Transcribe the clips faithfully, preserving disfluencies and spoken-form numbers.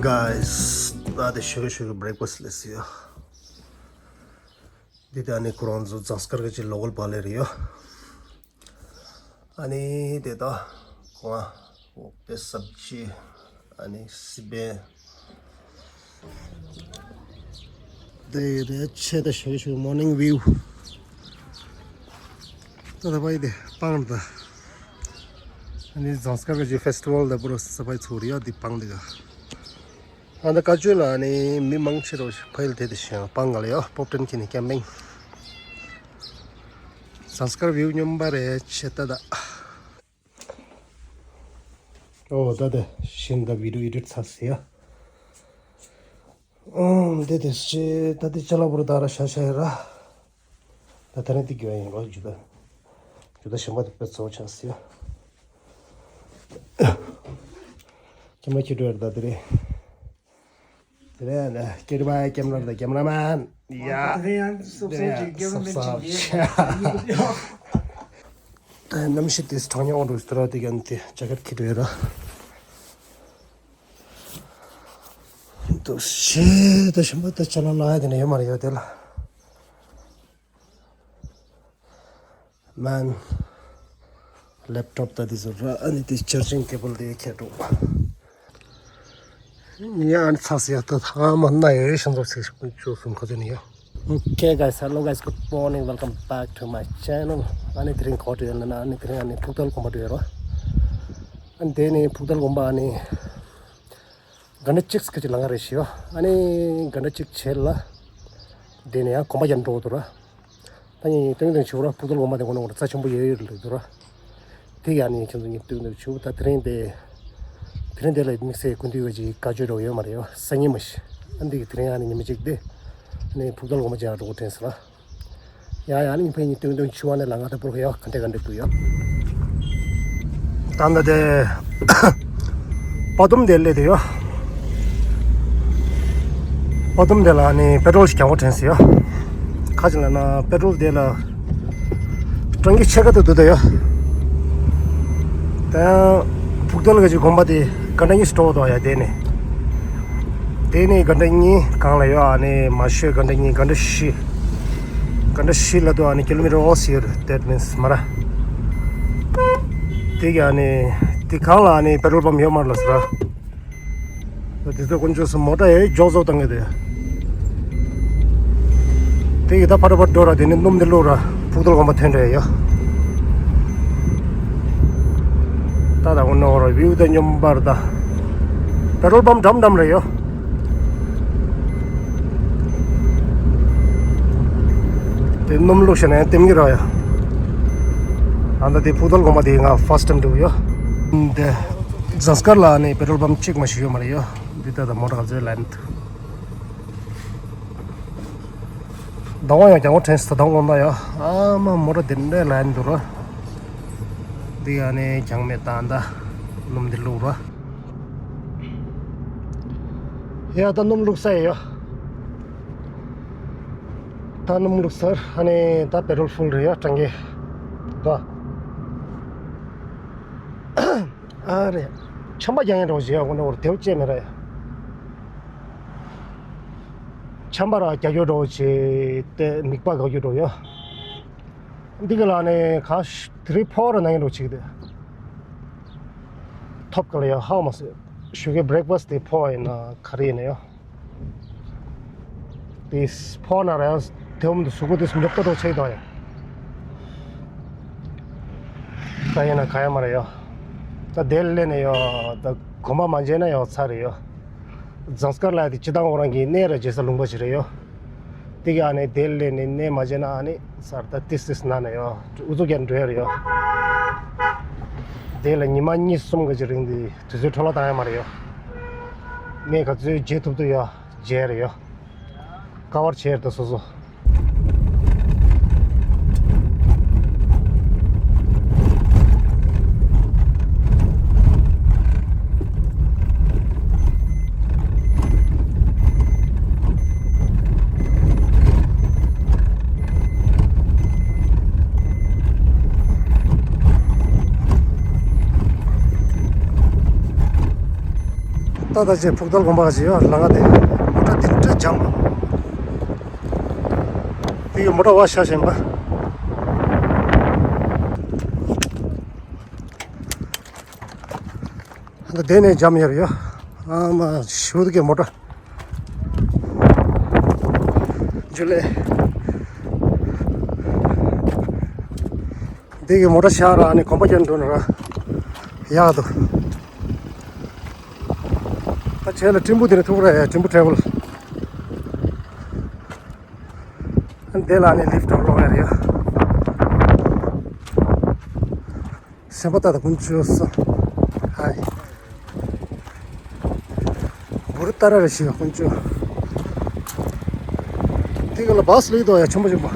Guys, ད་དེ་ཞོགས་ཀས་ཞོགས་ཀས་བྷི་རེག་ཕ་སི་ལས་སི་ཡོ། འདི་དེ་ཨ་ནི་ཁོ་རང་ཚོ་ཛངས་དཀར་གི་ཅི་ལོ་ཀལ་པ་ལེ་རེད་ཡོ། ཨ་ནི་དེ་ད་ཁོང་ཨོ་པེ་སབ་ཅི། ཨ་ནི་སི་པན། དེ་རེད་ཆེ་ད་ཞོགས་ཞོགས་མོར་ནིང་བིའུ། ད་ད་བའི་དེ་སྤང་ད། ཨ་ནི་ཛངས་དཀར་གི་ཅི་ཕེ་སི་ཊི་ཝལ་ད་པུ་རོ་ས་བའི་ཚོ་རེད་ཡ། དེ་སྤང་དེ་ག་ཨ་ད་བཀའ་ཆོས་ལ་ནི་མི་མང་ཆེ་རུ་ཕ་ཡུལ་དེ་དེ་ཞིང་སྤང་ག་ལ་ཡོ། པོབ་ཏན་ཁྱི་ནི་ཀེམ་པིང་། ཛངས་དཀར་བིའུ་སྙོམས་པ་རེད་ཆེ་ད་ད། ཨོ་ད་དེ་ཤིན་ད་བི་ཌིའོ་ཨེ་ཌིཊ་ཚར་སི་ཡ། ཨང་དེ་དེ་ཤེ་ད་དེ་ཅ་ལག་བོར་ད་ར་ཤ་ཤ་ཡ་ར། ད་ད་ནི་དེ་གྱོད་ཡིན་རོ་ཇུ་ད། ཇུ་ད་ཞིམ་པ་དེ་དཔེ་ཚོ་ཆ་སི་ཡ། ཀེམ་ར་ཁྱི་འགྲོ་ཡར་ད་དེ་རེད། དེ་རེད་ན་ཀེ་རི་བ་ཀེམ་ར་ད་ཀེམ་ར་མན། ཡ། དེ་ཡང་སོབ་སོབ་ཅིག་ཀེམ་ར་མན་ཅིག་ཡོད། ད་གནམ་གཤིས་དེ་གྲང་ཉོག་འགྲོ་སི་ཏོ་ར་དེ་ག་ནི་དེ་ཇེ་ཀེཊ་ཁྱི་འགྲོ་ཡར་ར། དུ་ཤེ་ད་ཞིམ་པ་ད་ཅ་ལག་ལ་ཡ་དེ་ནས་ཡོད་མ་རེད་ཡོད་དེ་ལ། མན། ལེབ་ཊོབ་ད་དེ་ཚོ་ར་ཨ་ནི་དེ་ཆར་ཇིང་ཀེ་བལ་དེ་ཁྱེར་འགྲོ། ཡ་ཨ་ནི་ཚ་སི་ཡ་ད་ཐ་མ་ན་ཡོད་ཤིང་ཚོ་ཚིག་ཤོག་ཅུ་སུམ་ཁ་ཚོད་ནི་ཡོད། Okay guys, hello guys, good morning, welcome back to my channel. ཨ་ནི་དེ་རིང་གོ་དྲི་ཡོད་ན་ཨ་ནི་དེ་རིང་ཨ་ནི་ཕུག་ཏལ་དགོན་པ་འགྲོ་ཡོད་རོ། ཨ་ནི་དེ་ནི་ཕུག་ཏལ་དགོན་པ་ཨ་ནི། ག་འདྲ་གཅིག་སྐད་ཅིག་ལ་ང་རེ་ཞིའོ། ཨ་ནི་ག་འདྲ་གཅིག་བྱེད་ལ། དེ་ནས་ཡང་གོམ་པ་རྒྱབ་འགྲོ་འདུག་ར། ད་ནི་སྟོན་སྟོན་ཆུ་ར་ཕུག་ཏོལ་གོམ་པ་དེ་གོ་ནོ་ར་རྩ་ཆེན་པོ་ཡོད་ཡོད་ལ་འདུག་ར། དེ་ཡང་ནི་ཁྱེད་ཚོ་ནི་སྟོན་སྟོན་ཆུ་ད་དེ་རིང་དེ། དེ་རིང་དེ་ལ་དམིགས་བསལ་ཀུན་འདུས་བ་ཅིག་བཀའ་ཆོས་འགྲོ་ཡོད་མ་རེད་ཡོ། སང་ཉིན་མ་ཤི། ཨ་འདི་གི་དེ་རིང་ཡང་ནི་ཉི་མ་གཅིག་དེ། ཨ་ནི་ཕུག་ཏོལ་གོམ་པ་རྒྱག་འགྲོ་དགོས་དྲན་སོང་ར། ཡ་ཡ་ནི་ཕ་ཡི་ཏུང་ཏུང་ཆུ་བ་ནི་ལ་ང་ད་པུར་ཡོ་ག་འདྲ་ག་འདྲ་འདུག་ཡོ། ད་ནི་དེ་པ་དུམ་དེ་ལས་དེ་ཡོ། པ་དུམ་དེ་ལ་ནི་པེ་ཊོལ་ཞིག་རྒྱག་དགོས་དྲན་སོང་ཡོ། ཁ་ཅིག་ལ་ན་པེ་ཊོལ་དེ་ལ་གྲངས་ཀྱི་ཕྱེད་ཀ་དུ་འདུག་ད་ཡོ། ད་ཕུག་ཏོལ་ག་ཅིག་གོམ་པ་དེ་ག་འདྲ་ཡིན་སྤྲོ་བ་དོ་ཡ་དེ་ནི། དེ་ནི་ག་འདྲ་གཉིས་གང་ལ་ཡོད་ཨ་ནི་མ་ཤོད་ག་འདྲ་གཉིས་ག་འདྲ་བཞི། ག་འདྲ་བཞི་ལ་དུ་ཨ་ནི་ཀི་ལོ་མི་ཊར་ཨོ་སི་ཡོད་རེད། That means མ་ར། དེ་གི་ཨ་ནི་དེ་གང་ལ་ཨ་ནི་པེ་ཊོལ་པམ་ཡོད་མ་རེད་ལ་ཟེར་ར། དེ་ཚོ་དཀོན་མཆོག་སུ་མོ་ཊ་ཡོད་འཇོག་བཟོ་བཏང་གི་དེ། དེ་གི་ད་ཕ་ཏ་ཕ་ཏ་འགྲོ་ར་དེ་ནི་སྣུམ་དེ་བླུགས་ར་ཕུག་ཏོལ་གོམ་པ་ཐོན་རེད་ཡོ། ད་ད་འོ་ནོ་ར་བིའུ་ད་སྙོམས་པར་ད། པེ་ཊོལ་པམ་འགྲམ་འགྲམ་རེད་ཡོ། དེ་སྣུམ་བླུགས་ཤེ་ན་ཡང་ལྟེམ་གི་ར་ཡ། ཨ་ད་དེ་ཕུག་ཏོལ་གོམ་པ་དེ་ང་ཕར་སི་ཊའིམ་འགྲོ་ཡོ། དེ་ཛངས་དཀར་ལ་ནི་པེ་ཊོལ་པམ་གཅིག་མ་ཞིག་ཡོད་མ་རེད་ཡོ། འདི་ད་ད་མོ་ཊ་ག་ཚོད་ལན་དུ། ཟླ་བ་ཡང་རྒྱང་བ་ཕྲན་ཟ་དང་འོང་ད་ཡ། ཨ་མ་མོ་ཊ་འདི་འདྲ་ལན་འདུག་ར། འདི་ཡ་ནས་རྒྱང་མེད་བཏང་ད། སྣུམ་འདི་བླུགས་ར། ཡ་ད་སྣུམ་བླུགས་ས་ཡ་ཡ། ད་སྣུམ་བླུགས་ས་ཨ་ནི་ད་པེ་ཊོལ་ཕུལ་རེད་ཡ་གྲང་གི། ད། ཨ་རེ། ཆམ་པ་རྒྱག་ཡ་འདྲ་བོ་ཞིག་ཡ་ཁོ་འདྲ་བོར་དེའུ་བཅད་མེད་ར་ཡ། ཆམ་པ་ར་རྒྱག་རྒྱུ་འདྲ་བོ་ཞིག་དེ་མིད་པ་དགག་རྒྱུ་འདྲ་བོ་ཡ། འདི་ག་ལ་ནི་ག་ཤ་དེ་རིང་ཕོ་བ་ར་ནང་ཡ་འདྲ་བོ་ཞིག་དེ། ཐོབ་ག་ལ་ཡ་ཧ་མ་སི། ཞོགས་ཀའི་བྷི་རེག་ཕ་སི་དེ་ཕོ་བ་ཡིན་ན་ག་རེ་ཡིན་ན་ཡ། དེས་ཕོ་ན་ར་ཡང་དེ་འོམ་དུ་གཟུགས་པོ་དེ་ཉོབ་ཏོ་ཏོ་ཆེ་དོ་ཡ། ད་ཡིན་ན་ག་ཡ་མ་རེད་ཡ། ད་དེ་ལས་ནས་ཡ་ད་གོམ་པ་མ་འཇལ་ན་ཡ་ཚར་རེད་ཡ། ཛངས་དཀར་ལ་དེ་སྤྱི་བཏང་ཁོ་རང་གི་གནས་ར་བརྗེ་ས་ལུང་པ་ཞིག་རེད་ཡ། དེ་ག་ནས་དེ་ལས་ནས་གནས་མ་འཇལ་ན་ཨ་ནི་ཚར་ད་ཏིས་ཏིས་ན་ན་ཡ་ཨུ་ཚུགས་རྒྱག་འགྲོ་ཡ་རེད་ཡ། དེ་ལ་ཉི་མ་གཉིས་གསུམ་ག་ཅིག་རིང་དེ་དུས་ཚོད་འཕྲོ་བརླག་བཏང་ཡ་མ་རེད་ཡ། གནས་ག་ཚོད་བརྗེ་ཐུབ་ཐུབ་ཡ་བརྗེ་ཡ་རེད་ཡ། ཀ་བར་བྱས་ཏེ་སོ་སོ། ད་ད་ཅེ་ཕུག་ཏལ་དགོན་པ་ག་ཅེ་ཡོད་ལ་ང་དེ་མོ་ཊ་དེ་འདྲ་འཇམ་པ། དེ་གི་མོ་ཊ་བ་ཤ་ཞན་པ། ད་དེ་ནས་འཇམ་ཡོད་ཡོད། ཨ་མ་ཞུ་དུ་གི་མོ་ཊ། ཇུ་ལེ། འདི་གི་མོ་ཊ་ཤར་ར་ནི་གོམ་པ་རྒྱབ་འགྲོ་ན་ར་ཡག་འདུག་ད་ཆེ་ལ་ཀྲིམ་བུ་དེ་ནས་ཐུག་ར་ཡ་ཀྲིམ་བུ་ཊེ་བལ། འདི་ལ་ནི་ལིཕ་ཊི་ལོག་ཡ་རེད་ཡ། སེམས་པ་ཏག་ཏག་ཀུན་སྤྱོད་སོ། ཧའི། འབུར་ཏ་ར་རེ་ཞིག་ཀུན་སྤྱོད། དེ་ག་ལ་བཱས་ལེགས་འདུག་ཡ་ཆེན་པོ་ཆེན་པོ།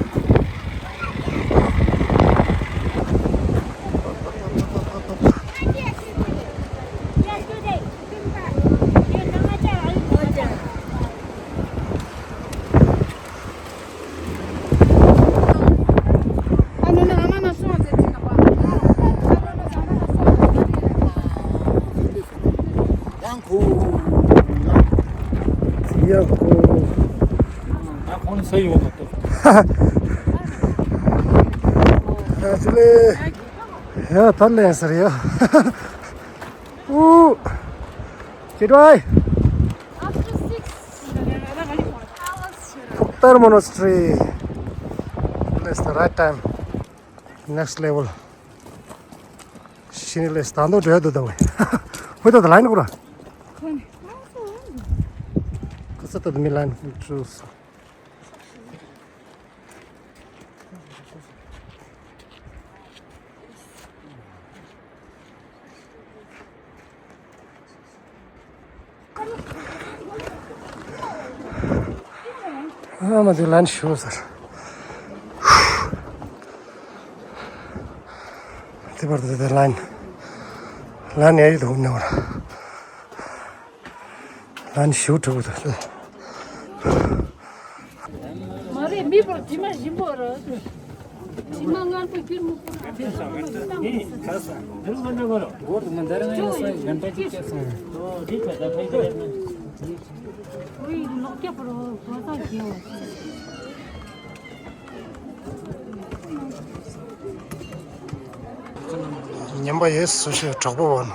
ཡང་ཁོ། ཡང་ཁོ། ཡང་ཁོ་ནི་ས་ཡོང་མ་ཐུབ། ཨ་ཅི་ལེ། ཡ་ད་ལན་ཟེར་ཡ། ཨུ། ཅི་འདྲ། After six hours. Bhuktar Monastery. That's the right time. Next level. ཤི་ནི་ལས་ད་འདོ་འདྲ་འདུག་ད་བས། ཧོꯏ་ད་ད་ལན་ཁོ་ར། ཁོ་ས་ད་མི་ལན་ཁོ་ཚོ། ཨ་མ་དེ་ལན་ཞུ་ཟེར། དེ་བར་དུ་དེ་ལན། ལན་ཡ་ཡི་དུ་ནོར། ལན་ཞུ་ཐུབ་དུ། མ་རེད། མི་པོ་དྲི་མ་ཞིམ་པོ་རེད། དྲི་མ་སྔོན་པོ་སྐྱུར་མོ་པོ་རེད། ལོག་སྐྱ་པོ་རོ་བ་ཚ་གི་ཡོད། ཉན་པ་ཡེ་སུ་ཞིག་གྲོགས་པོ་བོ་ན།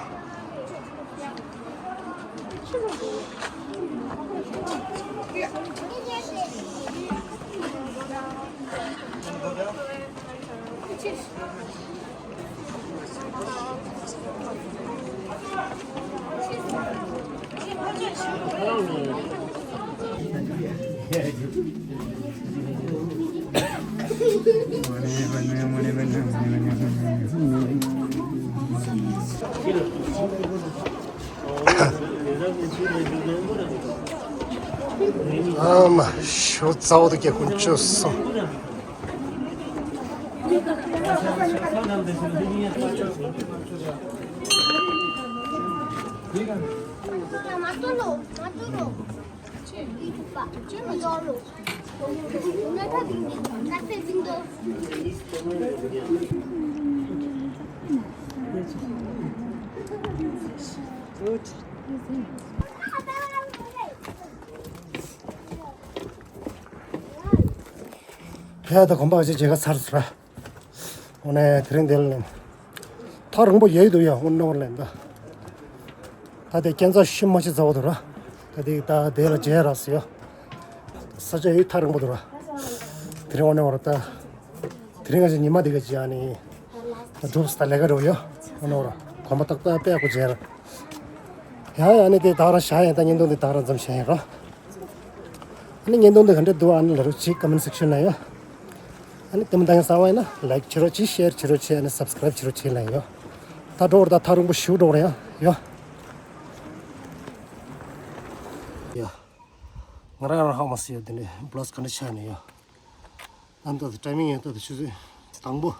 ཨ་མ་ཞོ་རྩ་བ་དུ་སྐྱེ་ཀུན་སྤྱོད་སོང་། ཕ་ཡ་ད་གོམ་པ་ཅིག་མཇལ་ཁ་ཚར་སོང་ར། འོ་ནས་དེ་རིང་འདིར་ལེན། ཐག་རིང་པོ་ཡལ་འདུག་ཡ། འོ་ནོར་ལེན་ད། ད་དེ་སྐྱེན་ཚ་ཤི་མ་ཤི་ཚ་བོ་འདུག་ར། ད་དེ་ད་དེ་ལ་མཇལ་ར་སི་ཡ། ས་ཆ་ཡོད་ཐག་རིང་པོ་འདུག་ར། དེ་རིང་འོ་ནས་འོ་ར་ད། དེ་རིང་ང་ཚོ་ཉི་མ་འདི་ག་ཅི་ཨ་ནི། སྒྲུབ་ས་ལས་ཀ་རེད་ཡ། འོ་ནོར་ར། གོམ་པ་ཏག་ཏག་པད་ཀོ་མཇལ་ར། ཡ་ཡ་ཨ་ནི་དེ་ད་ར་བཞག་ཡ། ད་བརྙན་ཐུང་འདི་ད་ར་མཚམས་བཞག་ཡ་ར། ཨ་ནི་བརྙན་ཐུང་འདི་ག་འདྲ་འདུག་ཨ་ནི་ལ་རུ་ཅིག་ཀོ་མེན་སེག་ཤན་ལ་ཡོད། ཨ་ནི་དེ་མོ་ད་ཡང་གསར་བ་ཡིན་ན་ལའིག་བྱེད་རོགས་གྱིས། ཤེར་བྱེད་རོགས་གྱིས། ཨ་ནི་སབ་སི་ཀ་རེབ་བྱེད་རོགས་གྱིས་ལ་ཡོད། ད་འགྲོ་བར་ད་ཐག་རིང་པོ་ཞུ་འགྲོ་བར་ཡ་ཡོད། ཡ། ང་རང་རང་ཧ་མ་སི་ཡ་དེ་ནས་བི་ལོག་ག་འདྲ་ཆགས་ནས་ཡ། ཨ་ནི་ད་ཏའི་མིང་ཡང་ད་ཆུ་ཚོད་དང་པོ།